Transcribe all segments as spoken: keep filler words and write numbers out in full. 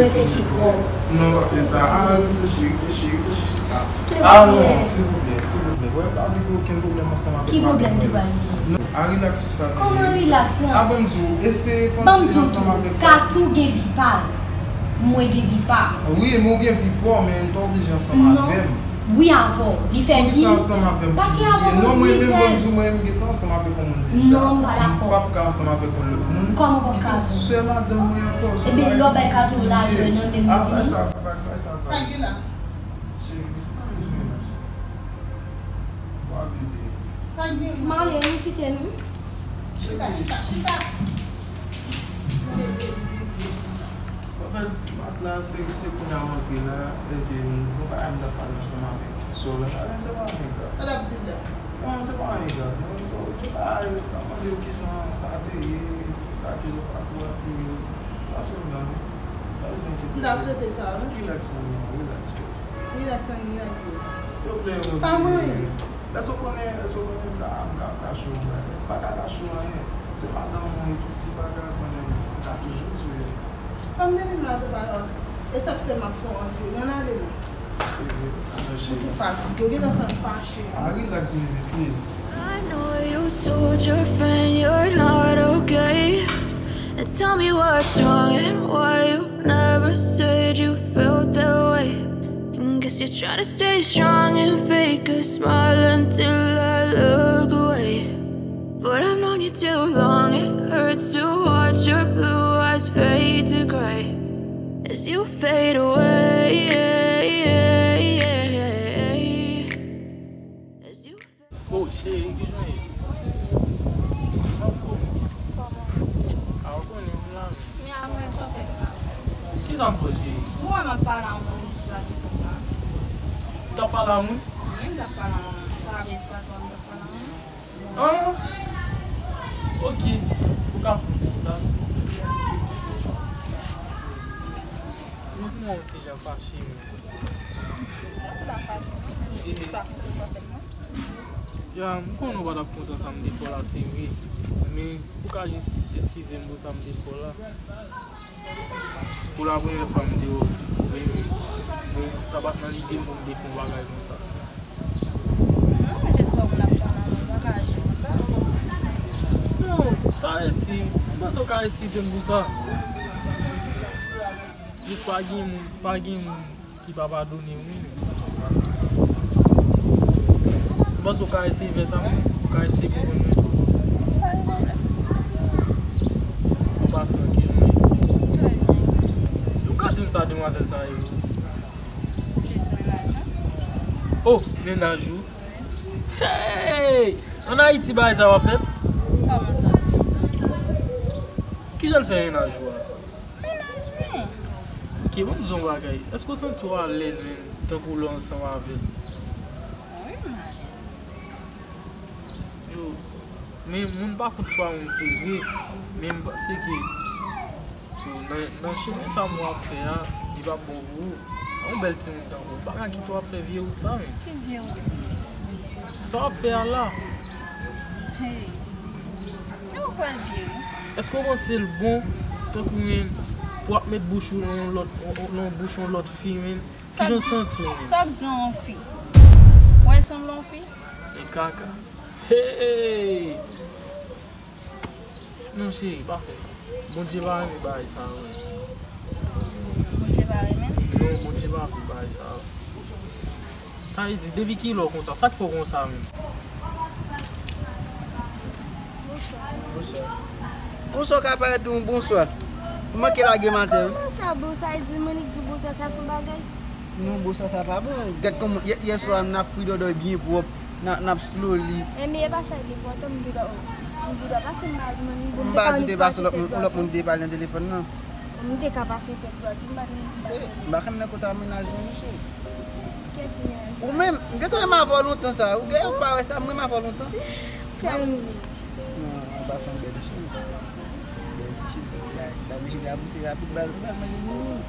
Sechi twòp. Non, pa fè sa. Ah, reflechi, reflechi, reflechi sou sa. Ah, non, silvouplè, silvouplè. Wè, m pa vle gen okenn pwoblèm ansanm avèk madanm mwen. Ki pwoblèm ki pral gen? Non, a rilaks sou sa. Kòman rilaks la? A, ban m di w, e se panse ansanm avèk sa. Ban m di w tou, Katou gen vi pa l. Mwen gen vi pa m. Wi, men w gen vi pa w, men w pa oblije ansanm avè m. Wi, avè w. Li fè vi. Poukisa ansanm avè m? Paske avè w, non, mwen menm, ban m di w, mwen menm, m gentan ansanm avèk yon moun deja. Non, m pa dakò. M p ap ka ansanm avèk yon lòt moun. Kòman w p ap ka? Ki se sè madanm mwen ankò. Ebyen, lè w bay Katou lajè nan menm vi. Bay sa, bay sa, bay sa. Sa gen la? Cheri, pa bezwen la, cheri. Sa gen? M ale, nou kite nou. Chita, chita, chita. Anfèt, maten an, se, se kounye a m antre la, epi nou pa menm t ap pale ansanm avèk sè w la. Sa se pa anyen grav. Sa l ap di l la? Non, se pa anyen grav, non. So, nou pa al mande yo kijan sa te ye, tout sa, kijan pakou a te ye. Sa sou nan, pa bezwen enkyete. M ta swete sa, wi. Rilaks, manmi, rilaks. Rilaks, rilaks. Silvouplè, manmi. Pa manyen. Èske w konnen, èske w konnen m ka, m ka kache w anyen? M pa ka kache w anyen. Se madanm mwen ki ti bagay, konnen m ka toujou di w. Fanm depi m la tou pa la. E sa k fè m ap fè w antre. Ann ale non. Ou tou fatige, ou gentan fè m fache. Ah, relax, baby, please. I know you told your friend you're not okay. And tell me what's wrong and why you never said you felt that way. And guess you're trying to stay strong and fake a smile until I look away. But I've known you too long, it hurts to watch your blue eyes fade to gray as you fade away. As you Oh, cheri, ki jan ye? Anfòm. A, ou konnen m la menm. Men a mwen sa w fè m la. Kisa m fè w, cheri? Ou wè m ap pale a yon moun jis la, se konsa. Ou t ap pale a moun? Wi, m t ap pale a yon moun. Ou pa vle espwa twa, m t ap pale a yon moun. Ah! Ok. Ou ka fè yon ti chita. Jis mwen yon ti jan fache, men. Non, m pa fache, non. M jis pa kontan sa w fè m, non. Ya, m konnen w pa t ap kontan sa m te fè w la, se vre. Men, ou ka jis eskize m pou sa m te fè w la. Pou la premyè fwa m te wè w, ti, men, men sa pa t nan lide m pou m te fè yon bagay konsa. Non, jis wè moun ap pale avè w, pa ka aji konsa. Non, sa vle di, m panse w ka eskize m pou sa. Jis pa gen moun, pa gen moun ki pa padone w, wi. M panse w ka eseye fè sa, wi. Ou ka eseye konprann mwen tou. Pa gen pwoblèm. Ou pase ankenn, wi. Trè byen. Ou ka di m sa demwazèl sa ye? Jis mennaj mwen. Oh, mennaj ou? Hey! Ann Ayiti bagay sa yo ap fèt? Kòman sa? Kijan l fè mennaj ou a? Mennaj mwen. Ok, ban m di w yon bagay. Èske w santi w alèz menm tankou lè w ansanm avè l? Wi, m alèz. Yo, men moun pa kont chwa moun, se vre. Men m panse ke, so, nan, nan chemen sa m w ap fè a, li p ap bon pou ou. Yon bèl timoun tankou w, pa ka kite w ap fè vye wout sa menm. Ki vye wout li ye? Sa w ap fè a la. Hey. E ou kwè l vye wi. Èske w panse l bon tankou menm pou w ap met bouch ou nan yon lòt, nan bouch yon lòt fi menm? Kijan w santi w menm? Sa k di yon fi? Mwen sanble yon fi? E kaka. Hey! Non, cheri, pa fè sa. Bondye pa renmen bagay sa yo. Bondye pa renmen? Non, Bondye pa vle bagay sa yo. Sa vle di, depi kilè w konsa? Sa k fè w konsa menm? Bonswa. Konsa w ka parèt yon bonswa? Ou manke lage maten wi. Kòman sa bon? Sa vle di Monik di bonswa, sa se yon bagay? Non, bonswa sa pa bon. Gad kòman yè, yè swa n ap fridòdòy byen pwòp. N a, n ap slowly. Enben, e pa sa ki enpòtan, m gendwa, m gendwa pase m pa di Monik, bon, m te ka annik pase tèt dwat. M pa di w te pase lòt moun, lòt moun te pale nan telefòn nan. M te ka pase tèt dwat wi, m pa t menm. Eh, m pa konn nan kote amenajman, mesye. Kiyès ki mennaj ou? Ou menm, m gentan renmen avè w lontan sa. Ou gen, ou pa wè sa, m renmen avè w lontan. Fè yon moun. Non, anba se yon bèl cheve. Bèl ti cheve, ti bagay, ti bagay, cheve a pouse rapid, bal, bal manje mimi.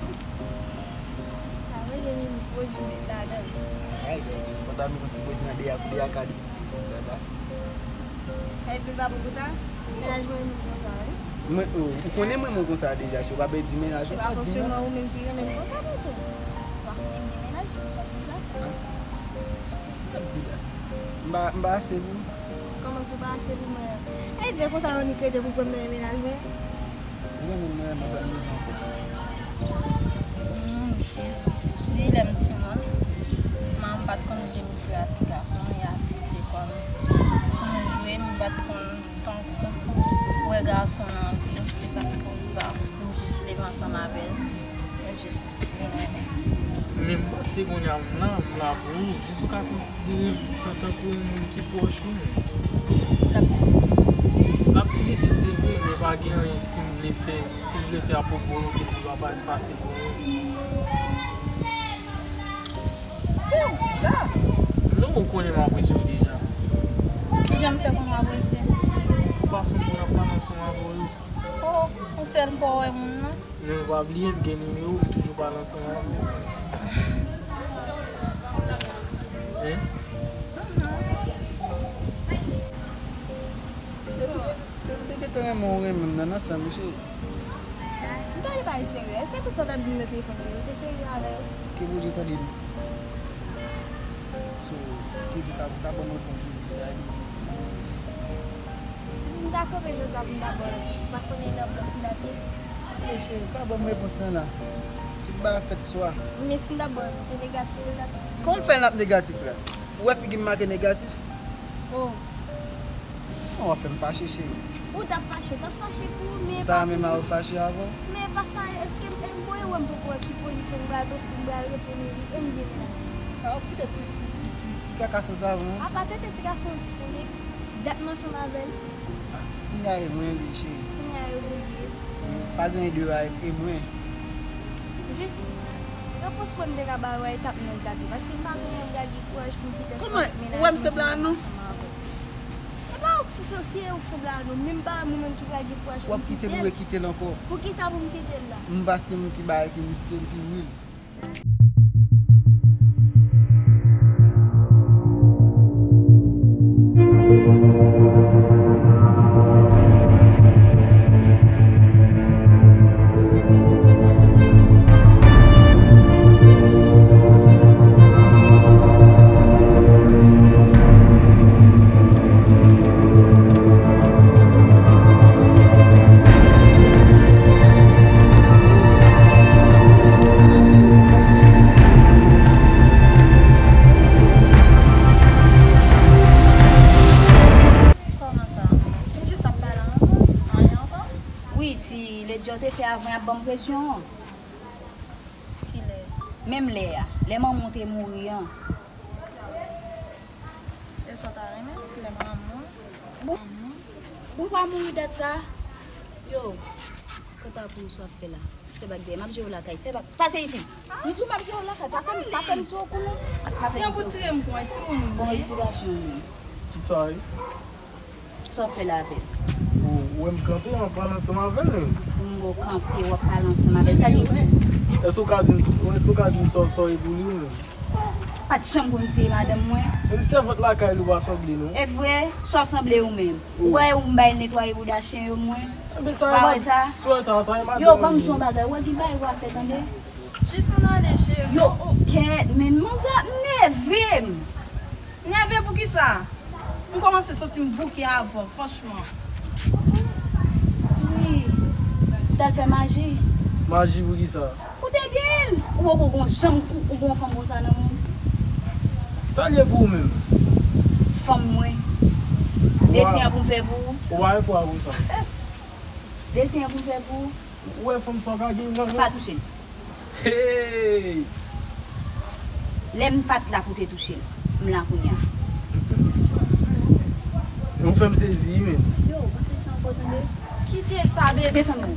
Sa manje mimi, pwodui met ladan l. Ay, bèl. Fò ta met yon ti pwodui nan dèyè pou dèyè ka di ti, sa va. Sa vle di l pa bon pou sa? Mennaj mwen menm konsa, wi. Mwen, oh, ou konnen mwen, mwen konsa deja, cheri. Ou pa bezwen di mennaj ou, pa di non. Se pa fòseman ou menm ki renmen m konsa, monchè. Ou pa konnen m gen mennaj, ou pa di sa. Ah, sa w ap di la? M pa, m pa ase pou ou? Kòman si w pa ase pou mwen? E di konsa, Rony krete pou pran m nan mennaj mwen? Ou renmen m, mwen renmen w, sa m bezwen ankò? Hmm, jis depi lè m timoun, manman m pa t konn vle m jwe a ti gason, e a fi lekòl. Pou nou jwe, m pa t konn tankou wè gason nan anvi, e sa ki koz sa. M jis leve ansanm avè l, m jis vin renmen. Men m panse kounye a m la, m la pou ou, jis ou ka konsidere m tan, tankou yon moun ki pwòch ou. L ap difisil. L ap difisil, se vre, men pa gen anyen si m vle fè, si m vle fè apwopo nou, ke li va pa fasil pou mwen. Se ou k di sa? Non, ou konnen m apresye w deja. Kijan m fè pou m apresye? Pou fason pou n ap pale ansanm avè w yo. Oh, yon sèl fwa w wè moun nan? Men ou pa bliye m gen nimewo w, m toujou pale ansanm avè w. Hein? Depi, depi, depi te gentan renmen w renmen m nan, nan san m, cheri. M ta vle pale serye. Èske tout sa w t ap di m nan telefòn nan, ou te serye avè yo? Ke Bondye tande nou. So, te di w ka, w ka ban m repons jodi a, epi si m ta kanpe jodi a pou m ta ba w repons, ou pa konnen nan blòf m t ap ye? Ey, cheri, ou ka ban m repons lan la. Tout bagay fèt swa. Men si m ta ba w repons, se negatif ou t ap. Kòman m fè l ap negatif la? Ou wè figi m make negatif? Oh. Kòman w ap fè m fache, cheri? Ou t ap fache, ou t ap fache pou, men. Ou ta renmen m a ou fache avè w? Men pa sa, èske m, m, bon, e wè m poko wè ki pozisyon m pral, pou m pral reponn ou, e m gen mennaj. Ah, ou kite ti, ti, ti, ti, ti kaka san sav ou. Apa tete ti gason ti tande, dat m ansanm avè l. Ah, kounye a e mwen wi, cheri. Kounye a e ou ye. Wi, pa gen de a e, e mwen. Jis, repons mwen m te ka ba ou a etap nan etap yo, paske m pa konnen m pral gen kouraj pou m kite mennaj mwen. Kòman? Ou wè m sanble a nou? E pa ou ki se, se ou ki sanble a nou, men m pa wè mwen menm ki pral gen kouraj pou m kite l. W ap kite l, ou rekite l ankò. Poukisa pou m kite l la? M paske m ki bay ki m se m ki wi l. Kòman sa? M jis ap pale ankò? Anyen ankò? Wi, ti ledjè w te fè avan y ap ban m presyon an. Kilè? Menm lè a, lè manman w te mouri an. E sa w ta renmen? Lè manman w. Bon, bon, pa mouri dat sa. Yo, kanta pou ou sa w ap fè la? Fè bak dèyè, m ap jere w lakay. Fè bak, pase isit. M di w m ap jere w lakay, pa fè m, pa fè m ti okou non. Pa fè m ti okou. Yon pou tire m pou yon timoun ou ye. Bon, edikasyon ou menm. Kisa e? Sa w ap fè la avè l? Ou, ou wè m kanpe, m ap pale ansanm avè l menm. M wè w kanpe, w ap pale ansanm avè l, sa gen pou li? Èske w ka di m, èske w ka di m sa, sa w ye pou li ou menm? Pa t janm konn se madanm mwen. Menm sèvant lakay li ou pa sanble non. E vre, sa w sanble ou menm? Ou wè ou m bay netwaye bouda chen yo mwen? Ou pa wè sa? Yo, ban m di w yon bagay, ou wè ki bagay w ap fè tande? Jis ann ale cheri. Yo, kèt, men manzè ap nève m. Nève poukisa? M kòmanse santi m bouke avè w, franchman. Wi. T al fè maji. Maji poukisa? Ou te gen l. Ou poko gon janm ou, ou gon fanm konsa nan mond. Sa l ye pou ou menm? Fanm mwen. Desen an pou m fè pou ou. Ou pa gen pwa pou sa. Desen an pou m fè pou ou. Ou wè fanm sa w ka gen nan men? Pa touche l. Hey! Lè m pa t la pou te touche l, m la kounye a. Ou fè m sezi wi menm. Yo, pa fè sa ankò tande. Kite sa, bebe. Desann non.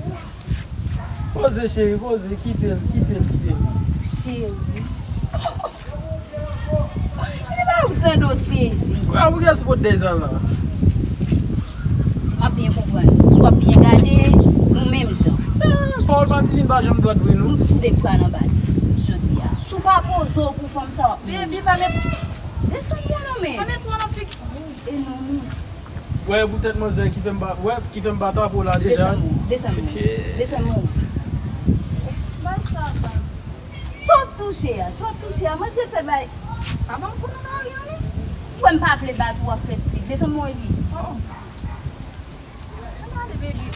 Poze cheri, poze, kite l, kite l, kite l. Cheri. Li pa ou tande w sezi. Kounya poukisa w pot de sa la? Si m ap byen konprann, si w ap byen gade, nou menm jan. Sa, pawòl Madilin pa janm dwat vre non. Nou toude k pral anba jodi a. Si w pa poze w pou fanm sa w ap mouri. Baby, pa met. Desann mwen non men. Pa met mwen nan figi. E non non. Wè, poutèt manzè ki fè m ba, wè, ki fè m ba trapo la deja. Desann, desann, desann. Bay sa, bay. Sa w ap touche a, sa w ap touche a, manzè fè bay. Pa ban m kou nan mari an, non. Ou wè m pa vle bat ou, w ap fè strik. Desann mwen epi. Oh, oh. Ann ale, baby.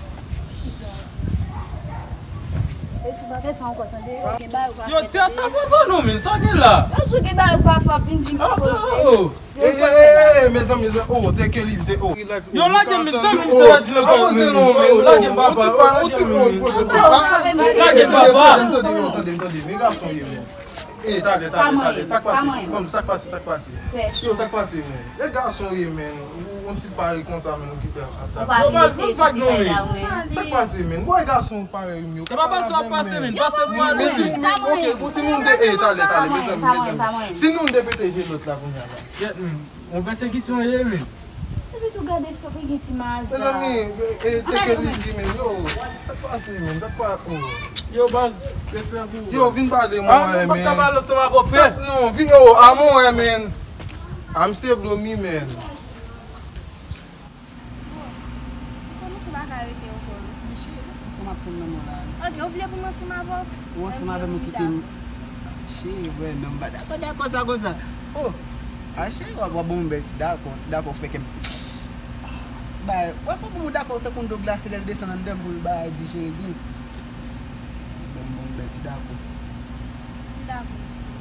Epi pa fè sa ankò, tande? Yo, gen bagay ou pa fè, tande? Yo, ti a sa poze non, men, sa gen la? Yo, di w gen bagay ou pa fè, w ap vin di m poze. Oh, oh. Ey, ey, ey, ey, mezanmi, mezanmi, oh, take it easy, oh, relax, oh. Yo, lage m, mezanmi, oh, mezanmi, oh, lage m, papa, oh, lage m, oh, oh, oh, oh, oh, oh, lage m, papa. Ey, ey, ey, tande, tande, tande, tande, tande, men gason ye, men. Ey, tande, tande, tande, sa k pase? Manm, sa k pase, sa k pase? Yo, sa k pase, men? E gason ye, men, ou, ou ti pare konsa, men, ou kite ap tape. Yo, baz, nou vag non, men. Sa k pase, men? Bon, e gason parèy m yo. E pa pase w ap pase, men. Pase pou ale, men. Men si, men, ok, bon, si nou de, ey, tande, tande, mezanmi, mezanmi. Si nou de pete je lòt la, kounye a la. Yèt, men. Yon pèsekisyon ye, men. Epi tou gade fòk li gen ti maza. Mezanmi, e, e, take it easy, men, yo. Sa k pase, men? Sa k pa, oh. Yo, baz, respè pou ou, baz. Yo, vin pale mwen, men. Ah, non, m p ap ka pale ansanm avè w, frè. Non, vin, yo, a mwen, men. A m se blomi, men. Bon, ou kòmanse pa ka rete ankò, non? Men cheri, konsa m ap konn nan mwen la. Ok, ou vle pou m ansanm avè w? Ou ansanm avè m, ou kite m. Cheri, wè, non, m pa dakò, dakò sa konsa. Oh, a cheri, w ap, w ap ban m yon bèl ti dakò, ti dakò fè kè m. Ti bagay, w ap fè pou m dakò, tankou yon dlo glase lè l desann anndan m pou l bay dijere byen. Ban m yon bèl ti dakò. M dakò, ti dakò.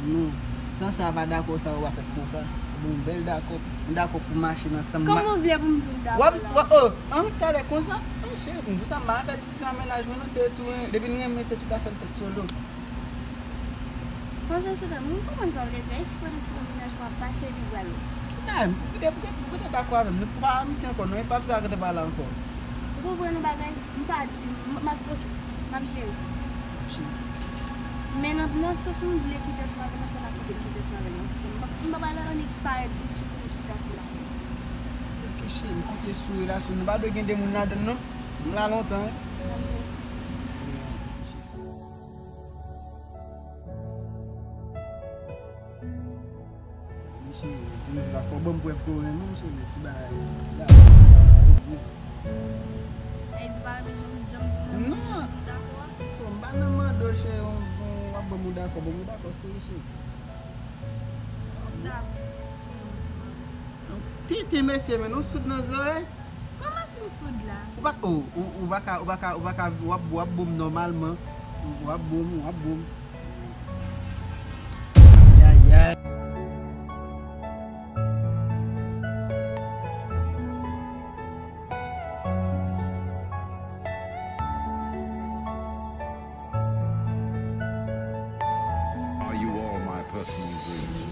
Non. Tan sa pa dakò sa yo pa fèt konsa. Bon, bèl dakò. M dakò pou mache nan sanm. Kòman w vle pou m di w dakò la? W ap, w ap, oh, ann talè konsa. Oh, cheri, m konsa m pa fè disisyon a mennaj mwen non, se tou, depi n renmen se tout afè n fèt solo. Panse sou tan, m konprann sa w vle di a, e si pandan sou mennaj mwen ap pase epi pral. Kidnap, ou te, ou te, ou te dakò avè m, nou pa misye ankò non, e pa vle sa rete pa la ankò. Ou konprann yon bagay? M pa di, m, m ap, ok, m ap jere sa. M ap jere sa. Men nan, nan sans m vle kite ansanm avè l, fò n ap kite m kite ansanm avè l nan sans sa. M p ap, m p ap al annik parèt desi pou m kite ansanm avè l. Ok, cheri, m konte sou relasyon nou. Pa dwe gen de moun ladan l, non. M la lontan, wi. M ap jere sa. Mesye, jodi a fò w ban m prèv ke w renmen m, cheri, ti bagay, ti bagay serye. Ay, di pa renmen jan m, jan m di w renmen m, jan m di w dakò a? Non. Bon, m pa nan mande w, cheri, w, w, w ap ban m yon dakò, ban m yon dakò serye, cheri. M dakò. Tenten mesye, men nou soud nan zòrèy. Kòman si m soud la? Ou pa, oh, ou, ou pa ka, ou pa ka, ou pa ka, w ap, w ap bo m nòmalman. W ap bo m, w ap bo m. Ayayay. Are you all my personal dreams?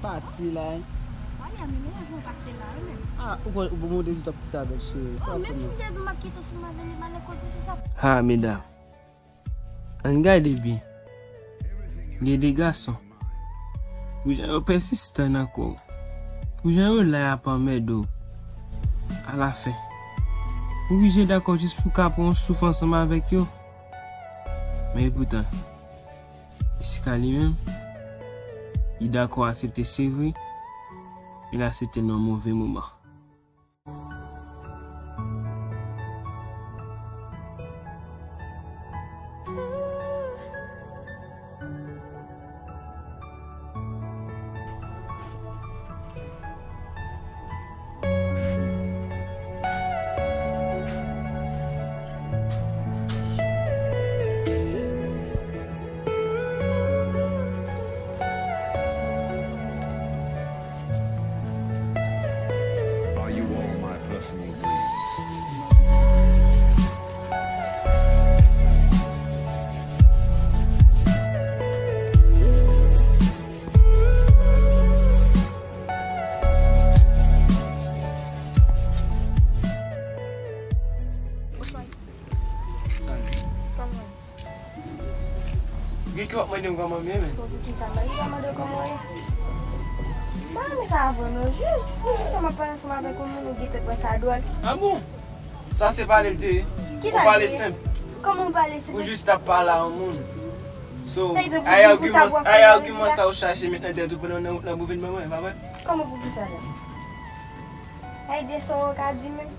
Pati la, hein? Wale a, men mennaj mwen pase la, wi, men. Ah, ou konn, ou bon, ou te di w t ap kite avè l, cheri. Oh, menm si m te di w m ap kite ansanm avè l, li malen kondisyon sa. Ha, medam. Ann gade byen. Gen de gason. Pou jan yo pèsistan nan kò w. Pou jan yo la y ap anmède w. Alafen. Ou oblije dakò jis pou w ka pran yon souf ansanm avèk yo. Men epoutan, Jessica li menm, li dakò aksepte se vre, men l aksepte l nan yon move moman. Are you all my personal dreams? Bonswa. Salut. Kòman? Gen ki w ap mande m kòman m ye, men? Bon, poukisa m pa gen dwa mande w kòman w ye? M pa renmen sa avè w non. Jis, pou jis m ap pale ansanm avèk yon moun, ou gentan pran sa dwòl. Ah bon? Sa se pale l te ye. Kisa l te ye? Yon pale senp. Kòman yon pale senp? Ou jis t ap pale a yon moun. So, sa vle di pou ay di pou sa w ap fè ay nan rezidan? Sa w chache met nan tèt ou pandan w nan, nan bouvin mwen, pa vre? Kòman pou ki sa la? Ay di sa w ka di menm?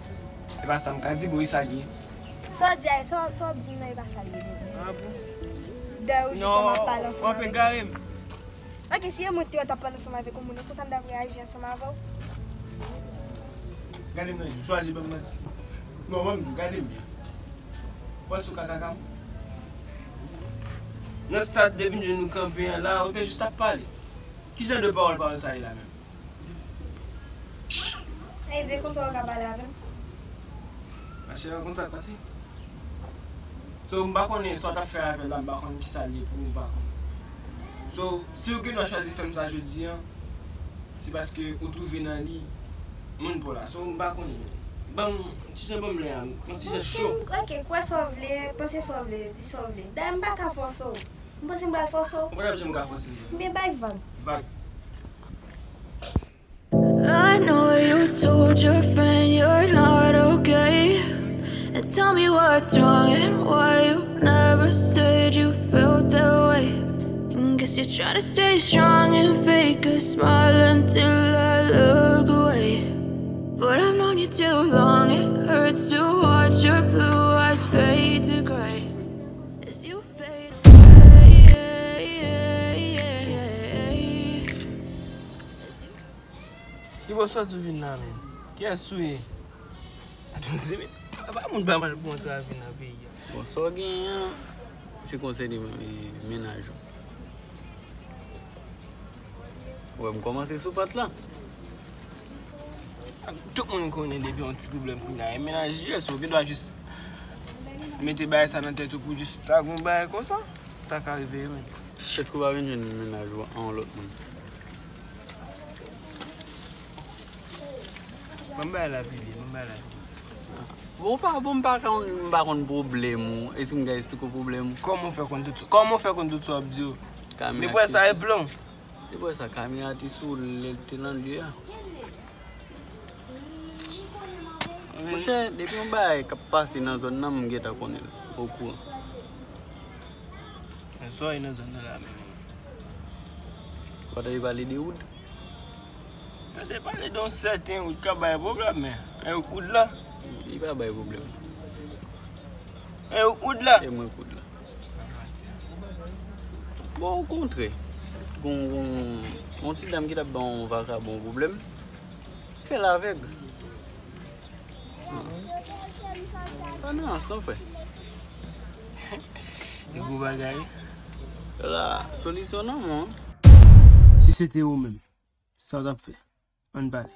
E pa sa m ka di, bon, e sa l ye. Sa w di a, sa w, sa w ap di m nan, e pa sa l ye, bebe. Ah bon? Dayè, jisman, m ap pale ansanm avèk ou. Non, w ap egare m. Ok, si e mwen ki te wè w t ap pale ansanm avèk yon moun, e konsa m t ap reyaji ansanm avè w? Gade m nan je m, chwazi ban m manti. Non, ban m di w, gade m byen. Ou panse w ka kaka m? Nan stad depi m jwenn nou kanpe an la, ou te jis ap pale. Ki jan de pawòl, pawòl sa ye la menm? Ey, di konsa w ka pale avè m. Machè, konn sa k pase? So, m pa konnen sa w t ap fè avè l la, m pa konn ki sa l ye pou ou, m pa konnen. So, si w gen dwa chwazi fè m sa jodi a, se paske ou twouve nan li moun pa w la. So, m pa konnen. Ban m, ti jan ban m lè a, yon ti jan cho. Ok, kwè sa w vle, panse sa w vle, di sa w vle. Dayè, m pa ka fòse w. M panse m pral fòse w. Ou pa t ap janm ka fòse m. Ebyen, bay vag. Vag. I know you told your friend you're not okay. And tell me what's wrong and why you never said you felt that way. And guess you're trying to stay strong and fake a smile until I look away. But I've known you too long, it hurts to watch your blue eyes fade to gray as you fade away. Ki bò sòti w vin la menm? Kiyès ou ye? Atann, se mesye, pa moun pa mal pou antre avè nan peyi a. Bon, sa w genyen an, se konsène, e, mennaj ou. Ou wè m kòmanse sou pat la. Tout moun konnen depi yon ti pwoblèm kounye a, e mennaj li ye, so ou gen dwa jis mete bagay sa nan tèt ou pou jis lage yon bagay konsa. Sa ka rive, wi, men. Èske w pa vin jwenn mennaj ou an yon lòt moun? Ban m bay la pile, ban m bay la pile. Bon, ou pa, bon, m pa konn, m pa konn pwoblèm ou. E si m ka eksplike w pwoblèm ou? Kòman w fè konn tout, kòman w fè konn tout sa w ap di yo? Kamera. Depi sa e plan. Depi sa, kamera te sou lè l te nan lye a. Monchè, depi yon bagay k ap pase nan zòn nan, m gentan konnen l, okouran. Men sa w ye nan zòn nan la menm? Ou pa tande pale de Wood? Tande pale de yon sèten Wood k ap bay pwoblèm, men e Wood la? Li pa bay pwoblèm. E Wood la? E mwen k Wood la. Bon, okontrè, gon, gon, yon ti dam ki t ap ban yon vakabon pwoblèm. Fè l avèg. Pa nan rans non, frè. E gwo bagay. La, solisyon nan men w. Si se te ou menm, sa w t ap fè? Ann pale.